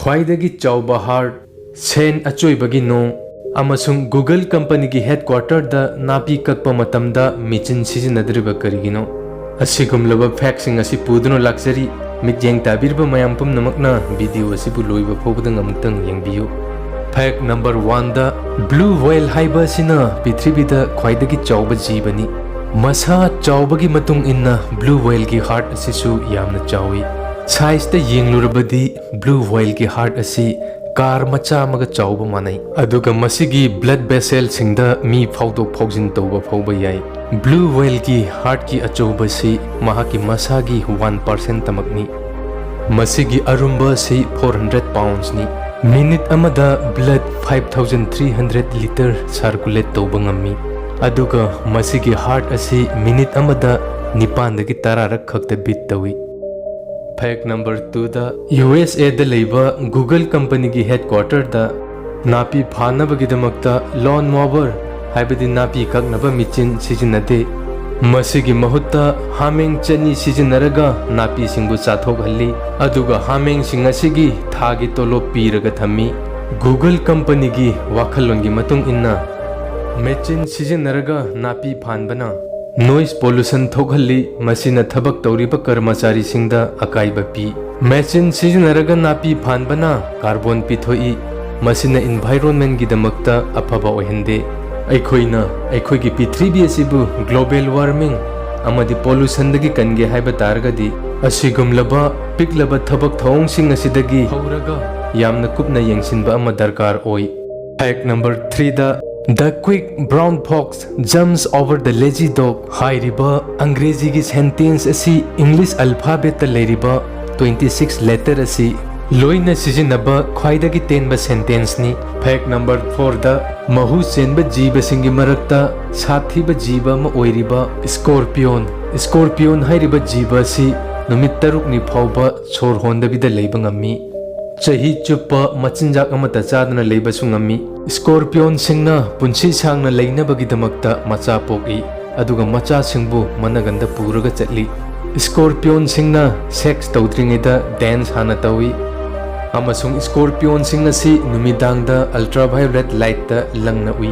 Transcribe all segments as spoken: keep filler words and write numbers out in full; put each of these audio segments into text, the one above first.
ꯈ꯭ꯋꯥꯏꯗꯒꯤ ꯆꯥꯎꯕ ꯍꯥꯔꯠ, ꯁꯦꯟ ꯑꯆꯣꯏꯕꯒꯤ ꯅꯣꯡ, ꯑꯃꯁꯨꯡ Google ꯀꯝꯄꯅꯤꯒꯤ ꯍꯦꯗꯀ꯭ꯋꯥꯇꯔꯗ ꯅꯥꯄꯤ ꯀꯛꯄ ꯃꯇꯝꯗ ꯃꯦꯆꯤꯟ ꯁꯤꯖꯤꯟꯅꯗ꯭ꯔꯤꯕ ꯀꯔꯤꯒꯤꯅꯣ? ꯑꯁꯤꯒꯨꯝꯂꯕ ꯐꯦꯛꯁꯤꯡ ꯑꯁꯤ ꯄꯨꯗꯨꯅ ꯂꯥꯛꯆꯔꯤ꯫ ꯃꯤꯠꯌꯦꯡ ꯇꯥꯕꯤꯔꯤꯕ ꯃꯌꯥꯝ ꯄꯨꯝꯅꯃꯛꯅ ꯚꯤꯗꯤꯑꯣ ꯑꯁꯤꯕꯨ ꯂꯣꯏꯕ ꯐꯥꯎꯕꯗ ꯑꯃꯨꯛꯇꯪ ꯌꯦꯡꯕꯤꯌꯨ꯫ ꯐꯦꯛ ꯅꯝꯕꯔ ꯋꯥꯟꯗ, ꯕ꯭ꯂꯨ ꯋꯦꯜ ꯍꯥꯏꯕ ꯑꯁꯤꯅ ꯄ꯭ꯔꯤꯊꯤꯕꯤꯗ ꯈ꯭ꯋꯥꯏꯗꯒꯤ ꯆꯥꯎꯕ ꯖꯤꯕꯅꯤ꯫ ꯃꯁꯥ ꯆꯥꯎꯕꯒꯤ ꯃꯇꯨꯡ ꯏꯟꯅ ꯕ꯭ꯂꯨ ꯋꯦꯜꯒꯤ ꯍꯥꯔꯠ ꯑꯁꯤꯁꯨ ꯌꯥꯝꯅ ꯆꯥꯎꯏ꯫ ꯁꯥꯏꯖꯇ ꯌꯦꯡꯂꯨꯔꯕꯗꯤ ꯕ꯭ꯂꯨ ꯋꯦꯜꯒꯤ ꯍꯥꯔꯠ ꯑꯁꯤ ꯀꯥꯔ ꯃꯆꯥ ꯑꯃꯒ ꯆꯥꯎꯕ ꯃꯥꯟꯅꯩ, ꯑꯗꯨꯒ ꯃꯁꯤꯒꯤ ꯕ꯭ꯂꯗ ꯚꯦꯁꯦꯜꯁꯤꯡꯗ ꯃꯤ ꯐꯥꯎꯗꯣꯛ ꯐꯥꯎꯖꯤꯟ ꯇꯧꯕ ꯐꯥꯎꯕ ꯌꯥꯏ꯫ ꯕ꯭ꯂꯨ ꯋꯦꯜꯒꯤ ꯍꯥꯔꯠꯀꯤ ꯑꯆꯧꯕꯁꯤ ꯃꯍꯥꯛꯀꯤ ꯃꯁꯥꯒꯤ ꯋꯥꯟ ꯄꯥꯔꯁꯦꯟꯇꯃꯛꯅꯤ꯫ ꯃꯁꯤꯒꯤ ꯑꯔꯨꯝꯕ ꯑꯁꯤ ꯐꯣꯔ ꯍꯟꯗ꯭ꯔꯦꯠ ꯄꯥꯎꯟꯁꯅꯤ꯫ ꯃꯤꯅꯤꯠ ꯑꯃꯗ blood five thousand three hundred litre circulate ꯇꯧꯕ ꯉꯝꯃꯤ, ꯑꯗꯨꯒ ꯃꯁꯤꯒꯤ ꯍꯥꯔꯠ ꯑꯁꯤ ꯃꯤꯅꯤꯠ ꯑꯃꯗ ꯅꯤꯄꯥꯟꯗꯒꯤ ꯇꯔꯥꯔꯛ ꯈꯛꯇ ꯕꯤꯠ ꯇꯧꯏ꯫ ꯐꯦꯛ ꯅꯝꯕꯔ ꯇꯨꯗ, ꯌꯨ ꯑꯦꯁ ꯑꯦꯗ ꯂꯩꯕ Google ꯀꯝꯄꯅꯤꯒꯤ ꯍꯦꯗꯀ꯭ꯋꯥꯇꯔꯗ ꯅꯥꯄꯤ ꯐꯥꯅꯕꯒꯤꯗꯃꯛꯇ ꯂꯣꯟ ꯃꯣꯋꯔ, ꯍꯥꯏꯕꯗꯤ ꯅꯥꯄꯤ ꯀꯛꯅꯕ ꯃꯦꯆꯤꯟ ꯁꯤꯖꯤꯟꯅꯗꯦ꯫ ꯃꯁꯤꯒꯤ ꯃꯍꯨꯠꯇ ꯍꯥꯃꯦꯡ ꯆꯅꯤ ꯁꯤꯖꯤꯟꯅꯔꯒ ꯅꯥꯄꯤꯁꯤꯡꯕꯨ ꯆꯥꯊꯣꯛꯍꯜꯂꯤ, ꯑꯗꯨꯒ ꯍꯥꯃꯦꯡꯁꯤꯡ ꯑꯁꯤꯒꯤ ꯊꯥꯒꯤ ꯇꯣꯂꯣꯞ ꯄꯤꯔꯒ ꯊꯝꯃꯤ꯫ Google ꯀꯝꯄꯅꯤꯒꯤ ꯋꯥꯈꯜꯂꯣꯟꯒꯤ ꯃꯇꯨꯡ ꯏꯟꯅ, ꯃꯦꯆꯤꯟ ꯁꯤꯖꯤꯟꯅꯔꯒ ꯅꯥꯄꯤ ꯐꯥꯟꯕꯅ ꯅꯣꯏꯁ ꯄꯣꯂꯨꯁꯟ ꯊꯣꯛꯍꯜꯂꯤ, ꯃꯁꯤꯅ ꯊꯕꯛ ꯇꯧꯔꯤꯕ ꯀꯔꯃꯆꯥꯔꯤꯁꯤꯡꯗ ꯑꯀꯥꯏꯕ ꯄꯤ꯫ ꯃꯦꯆꯤꯟ ꯁꯤꯖꯤꯟꯅꯔꯒ ꯅꯥꯄꯤ ꯐꯥꯟꯕꯅ ꯀꯥꯔꯕꯣꯟ ꯄꯤꯊꯣꯛꯏ, ꯃꯁꯤꯅ ꯏꯟꯚꯥꯏꯔꯣꯟꯃꯦꯟꯒꯤꯗꯃꯛꯇ ꯑꯐꯕ ꯑꯣꯏꯍꯟꯗꯦ꯫ ꯑꯩꯈꯣꯏꯅ ꯑꯩꯈꯣꯏꯒꯤ ꯄ꯭ꯔꯤꯊꯤꯕꯤ ꯑꯁꯤꯕꯨ ꯒ꯭ꯂꯣꯕꯦꯜ ꯋꯥꯔꯃꯤꯡ ꯑꯃꯗꯤ ꯄꯣꯂꯨꯁꯟꯗꯒꯤ ꯀꯟꯒꯦ ꯍꯥꯏꯕ ꯇꯥꯔꯒꯗꯤ, ꯑꯁꯤꯒꯨꯝꯂꯕ ꯄꯤꯛꯂꯕ ꯊꯕꯛ ꯊꯧꯑꯣꯡꯁꯤꯡ ꯑꯁꯤꯗꯒꯤ ꯍꯧꯔꯒ ꯌꯥꯝꯅ ꯀꯨꯞꯅ ꯌꯦꯡꯁꯤꯟꯕ ꯑꯃ ꯗꯔꯀꯥꯔ ꯑꯣꯏ꯫ ꯐꯦꯛ ꯅꯝꯕꯔ ꯊ꯭ꯔꯤꯗ, "The quick brown fox jumps over the lazy dog" ꯍꯥꯏꯔꯤꯕ ꯑꯪꯒ꯭ꯔꯦꯖꯤꯒꯤ ꯁꯦꯟꯇꯦꯟꯁ ꯑꯁꯤ ꯏꯪꯂꯤꯁ ꯑꯜꯐꯥꯕꯦꯠꯇ ꯂꯩꯔꯤꯕ ꯇ꯭ꯋꯦꯟꯇꯤ ꯁꯤꯛꯁ ꯂꯦꯇꯔ ꯑꯁꯤ ꯂꯣꯏꯅ ꯁꯤꯖꯤꯟꯅꯕ ꯈ꯭ꯋꯥꯏꯗꯒꯤ ꯇꯦꯟꯕ ꯁꯦꯟꯇꯦꯟꯁꯅꯤ꯫ ꯐꯦꯛ ꯅꯝꯕꯔ ꯐꯣꯔꯗ, ꯃꯍꯨ ꯆꯦꯟꯕ ꯖꯤꯕꯁꯤꯡꯒꯤ ꯃꯔꯛꯇ ꯁꯥꯊꯤꯕ ꯖꯤꯕ ꯑꯃ ꯑꯣꯏꯔꯤꯕ ꯁ꯭ꯀꯣꯔꯄꯤꯌꯣꯟ꯫ ꯁ꯭ꯀꯣꯔꯄꯤꯌꯣꯟ ꯍꯥꯏꯔꯤꯕ ꯖꯤꯕ ꯑꯁꯤ ꯅꯨꯃꯤꯠ ꯇꯔꯨꯛꯅꯤ ꯐꯥꯎꯕ ꯁꯣꯔ ꯍꯣꯟꯗꯕꯤꯗ ꯂꯩꯕ ꯉꯝꯃꯤ꯫ ꯆꯍꯤ ꯆꯨꯞꯄ ꯃꯆꯤꯟꯖꯥꯛ ꯑꯃꯠꯇ ꯆꯥꯗꯅ ꯂꯩꯕꯁꯨ ꯉꯝꯃꯤ꯫ ꯁ꯭ꯀꯣꯔꯄꯤꯌꯣꯟꯁꯤꯡꯅ ꯄꯨꯟꯁꯤ ꯁꯥꯡꯅ ꯂꯩꯅꯕꯒꯤꯗꯃꯛꯇ ꯃꯆꯥ ꯄꯣꯛꯏ, ꯑꯗꯨꯒ ꯃꯆꯥꯁꯤꯡꯕꯨ ꯃꯅꯒꯟꯗ ꯄꯨꯔꯒ ꯆꯠꯂꯤ꯫ ꯁ꯭ꯀꯣꯔꯄꯤꯌꯣꯟꯁꯤꯡꯅ ꯁꯦꯛꯁ ꯇꯧꯗ꯭ꯔꯤꯉꯩꯗ ꯗꯦꯟꯁ ꯍꯥꯟꯅ ꯇꯧꯏ꯫ ꯑꯃꯁꯨꯡ scorpionꯁꯤꯡ ꯑꯁꯤ ꯅꯨꯃꯤꯗꯥꯡꯗ ultraviolet lightꯇ ꯂꯪꯅ ꯎꯏ꯫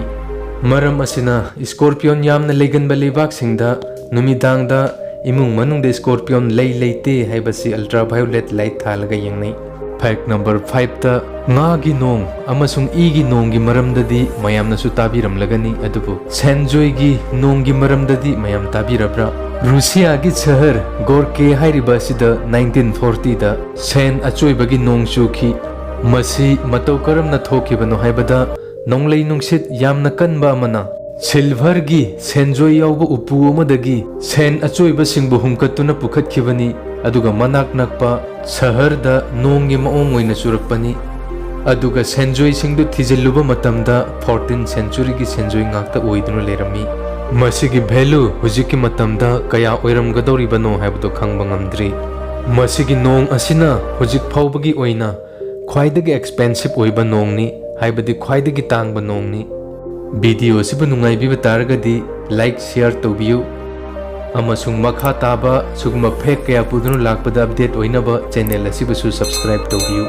ꯃꯔꯝ ꯑꯁꯤꯅ, scorpion ꯌꯥꯝꯅ ꯂꯩꯒꯟꯕ ꯂꯩꯕꯥꯛꯁꯤꯡꯗ ꯅꯨꯃꯤꯗꯥꯡꯗ ꯏꯃꯨꯡ ꯃꯅꯨꯡꯗ scorpion ꯂꯩ ꯂꯩꯇꯦ ꯍꯥꯏꯕꯁꯤ ultraviolet light ꯊꯥꯜꯂꯒ ꯌꯦꯡꯅꯩ꯫ Fact number fiveꯇ, ꯉꯥꯒꯤ ꯅꯣꯡ ꯑꯃꯁꯨꯡ ꯏꯒꯤ ꯅꯣꯡꯒꯤ ꯃꯔꯝꯗꯗꯤ ꯃꯌꯥꯝꯅꯁꯨ ꯇꯥꯕꯤꯔꯝꯂꯒꯅꯤ, ꯑꯗꯨꯕꯨ ꯁꯦꯟꯖꯣꯏꯒꯤ ꯅꯣꯡꯒꯤ ꯃꯔꯝꯗꯗꯤ ꯃꯌꯥꯝ ꯇꯥꯕꯤꯔꯕ꯭ꯔꯥ? ꯔꯨꯁꯤꯌꯥꯒꯤ ꯁꯍꯔ ꯒꯣꯔꯀꯦ ꯍꯥꯏꯔꯤꯕ ꯑꯁꯤꯗ nineteen fortyꯗ ꯁꯦꯟ ꯑꯆꯣꯏꯕꯒꯤ ꯅꯣꯡ ꯆꯨꯈꯤ꯫ ꯃꯁꯤ ꯃꯇꯧ ꯀꯔꯝꯅ ꯊꯣꯛꯈꯤꯕꯅꯣ ꯍꯥꯏꯕꯗ, ꯅꯣꯡꯂꯩ ꯅꯨꯡꯁꯤꯠ ꯌꯥꯝꯅ ꯀꯟꯕ ꯑꯃꯅ silverꯒꯤ ꯁꯦꯟꯖꯣꯏ ꯌꯥꯎꯕ ꯎꯄꯨ ꯑꯃꯗꯒꯤ ꯁꯦꯟ ꯑꯆꯣꯏꯕꯁꯤꯡꯕꯨ ꯍꯨꯝꯀꯠꯇꯨꯅ ꯄꯨꯈꯠꯈꯤꯕꯅꯤ, ꯑꯗꯨꯒ ꯃꯅꯥꯛ ꯅꯛꯄ ꯁꯍꯔꯗ ꯅꯣꯡꯒꯤ ꯃꯑꯣꯡ ꯑꯣꯏꯅ ꯆꯨꯔꯛꯄꯅꯤ꯫ ꯑꯗꯨꯒ ꯁꯦꯟꯖꯣꯏꯁꯤꯡꯗꯨ ꯊꯤꯖꯤꯜꯂꯨꯕ ꯃꯇꯝꯗ, fourteenth centuryꯒꯤ ꯁꯦꯟꯖꯣꯏ ꯉꯥꯛꯇ ꯑꯣꯏꯗꯨꯅ ꯂꯩꯔꯝꯃꯤ꯫ ꯃꯁꯤꯒꯤ value ꯍꯧꯖꯤꯛꯀꯤ ꯃꯇꯝꯗ ꯀꯌꯥ ꯑꯣꯏꯔꯝꯒꯗꯧꯔꯤꯕꯅꯣ ꯍꯥꯏꯕꯗꯨ ꯈꯪꯕ ꯉꯝꯗ꯭ꯔꯤ꯫ ꯃꯁꯤꯒꯤ ꯅꯣꯡ ꯑꯁꯤꯅ ꯍꯧꯖꯤꯛ ꯐꯥꯎꯕꯒꯤ ꯑꯣꯏꯅ ꯈ꯭ꯋꯥꯏꯗꯒꯤ expensive ꯑꯣꯏꯕ ꯅꯣꯡꯅꯤ, ꯍꯥꯏꯕꯗꯤ ꯈ꯭ꯋꯥꯏꯗꯒꯤ ꯇꯥꯡꯕ ꯅꯣꯡꯅꯤ꯫ Video ꯑꯁꯤꯕꯨ ꯅꯨꯡꯉꯥꯏꯕꯤꯕ ꯇꯥꯔꯒꯗꯤ like, share ꯇꯧꯕꯤꯌꯨ, ꯑꯃꯁꯨꯡ ꯃꯈꯥ ꯇꯥꯕ ꯁꯤꯒꯨꯝꯕ fact ꯀꯌꯥ ꯄꯨꯗꯨꯅ ꯂꯥꯛꯄꯗ update ꯑꯣꯏꯅꯕ channel ꯑꯁꯤꯕꯨꯁꯨ subscribe ꯇꯧꯕꯤꯌꯨ꯫